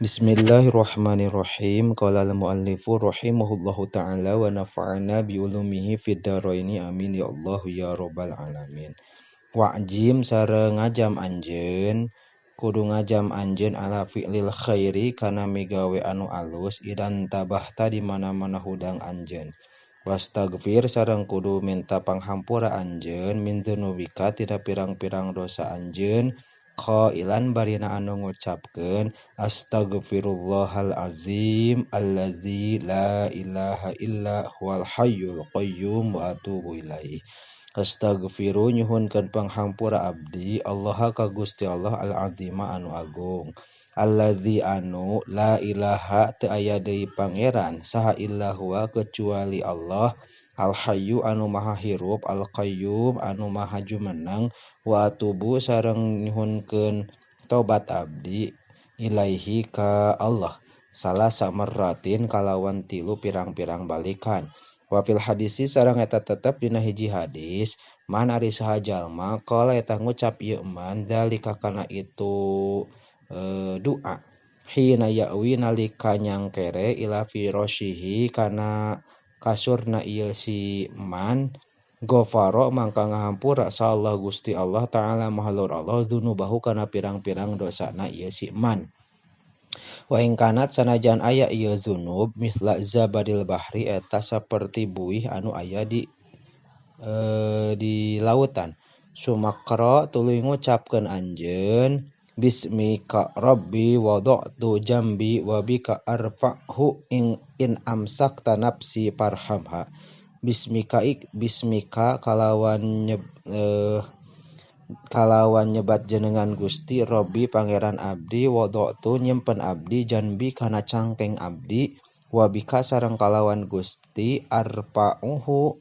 Bismillahirrahmanirrahim. Qala al-muallifu rahimahullahu ta'ala wa nafa'ana bi ulumihi fid dharaini, amin ya Allah ya rabbal alamin. Wa'jim sareng ngajam anjeun, kudu ngajam anjeun ala fi'lil khairi kana migawe anu alus idan tabahta di mana-mana hudang anjeun. Wastaghfir sareng kudu minta panghampura anjeun min dzunubika tina pirang-pirang dosa anjeun. Qailan barina anu ngucapkeun astaghfirullahal azim allazi la ilaha illa huwal hayyul qayyum wa atubu ilaih. Astaghfiru nyuhunkeun panghampura abdi Allah ka Gusti Allah al azima anu agung, allazi anu la ilaha teu aya deui pangeran saha illa huwa kecuali Allah, al hayyu anu maha hirup, al qayyum anu maha jumeneng, wa atubu sareng nyuhunkeun tobat abdi ilaihi ka Allah salasa marratin kalawan tilu pirang-pirang balikan. Wa fil hadisi sareng eta tetep dina hiji hadis, man ari saha jalma qala eta ngucap ieu man zalika kana itu doa hina ya'wi nalika nyangkere ila firasyihi kana kasurna ieu si man, ghafara mangka ngahampura sa Allah Gusti Allah ta'ala maha luhur Allah dzunubahu kana pirang-pirang dosana ieu si man. Wa in kanat sanajan aya ieu dzunub misla zabadil bahri eta saperti buih anu aya di lautan. Sumakra tuluy ngucapkeun anjeun bismika rabbi wada'tu jambi wa bika arfa'hu in amsakta nafsi farhamha. Bismika ik bismika kalawan kalawan nyebat jenengan Gusti Rabbi pangeran abdi, wada'tu nyimpen abdi janbi kana cangkeng abdi, wa bika sareng kalawan Gusti arfa'uhu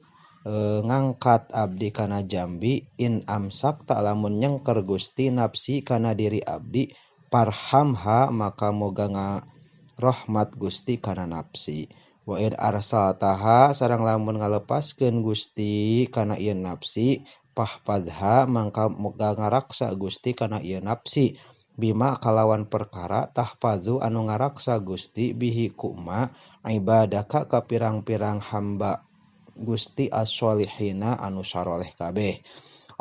ngangkat abdi kana jambi, in amsakta lamun nyengker Gusti nafsi kana diri abdi parhamha maka moga nga rahmat Gusti kana nafsi. Wa in arsaltaha sareng lamun ngalepaskeun Gusti kana ieu nafsi fahfadha mangka moga ngaraksa Gusti kana ieu nafsi bima kalawan perkara tahfazu anu ngaraksa Gusti bihi kuma ibadaka ka pirang-pirang hamba Gusti as-sholihina anu saroleh kabeh.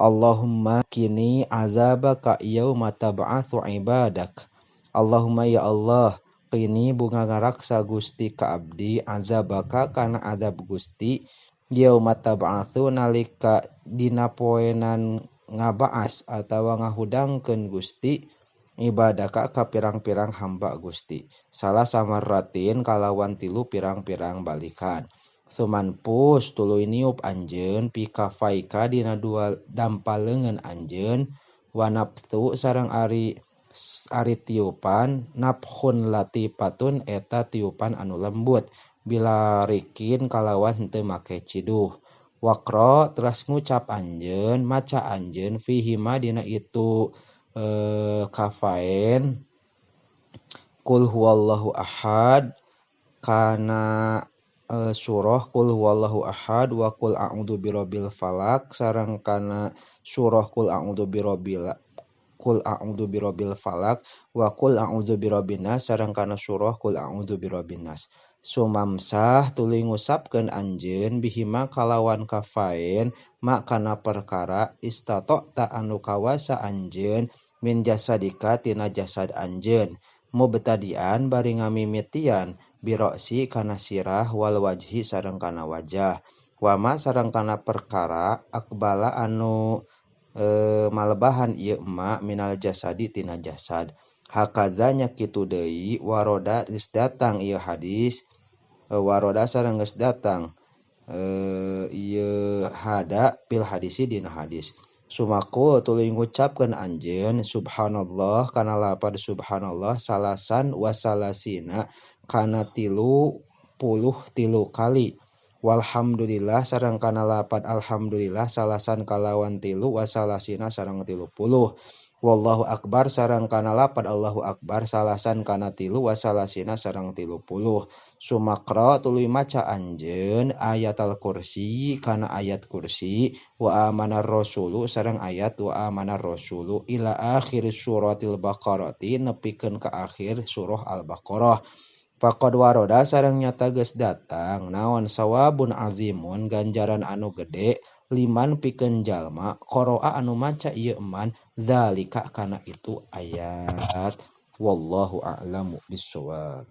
Allahumma qini azabaka yauma tab'atsu ibadak. Allahumma ya Allah qini bunga ngaraksa Gusti ka abdi azabaka kana azab Gusti yauma tab'atsu nalika dina poenan ngabaas atawa ngahudangkeun Gusti ibadaka ka pirang-pirang hamba Gusti salah samarratin kalawan tilu pirang-pirang balikan. Sumanpus tuluy niup anjeun pikafaika dina dua dampal leungeun anjeun, wa nafsu sareng ari ari tiupan nafkhun latifatun eta tiupan anu lembut bila rikin kalawan henteu make ciduh. Waqra teras ngucap anjeun maca anjeun fihima dina itu kafaen qul huwallahu ahad kana surah qul huwallahu ahad wa qul a'udzu birabbil falaq sareng kana surah qul a'udzu birabbil falaq wa qul a'udzu birabbin nas sareng kana surah qul a'udzu birabbin nas. Sumamsah tuluy ngusapkeun anjeun bihima kalawan kafaen ma kana perkara istata'ta anu kawasa anjeun min jasadika tina jasad anjeun mubtadian bari ngamimitian biroksi kana sirah wal wajhi sareng kana wajah wama sareng kana perkara akbala anu malebahan ieu ma minal jasadi tina jasad. Hakaza nya kitu deui waroda geus datang ieu hadis, waroda sareng geus datang ieu hada fil hadisi dina hadis. Sumakul tuluy ngucapkeun anjeun subhanallah kana lapad subhanallah salasan wasalasina kana 33 kali, walhamdulillah sareng kana lapad alhamdulillah salasan kalawan tilu wasalasina sareng 30. Wallahu akbar sareng kana lapad Allahu akbar salasan kana 3 wasalasina sareng 30. Sumakra tuluy maca anjeun ayatal kursi kana ayat kursi wa amanar rasulu sareng ayat wa amanar rasulu ila akhir suratil baqarati nepikeun ka akhir surah al-baqarah. Faqad waroda sareng nyata geus datang naon sawabun azimun ganjaran anu gede liman pikeun jalma qara'a anu maca ieu eman zalika kana itu ayat. Wallahu a'lamu bissawab.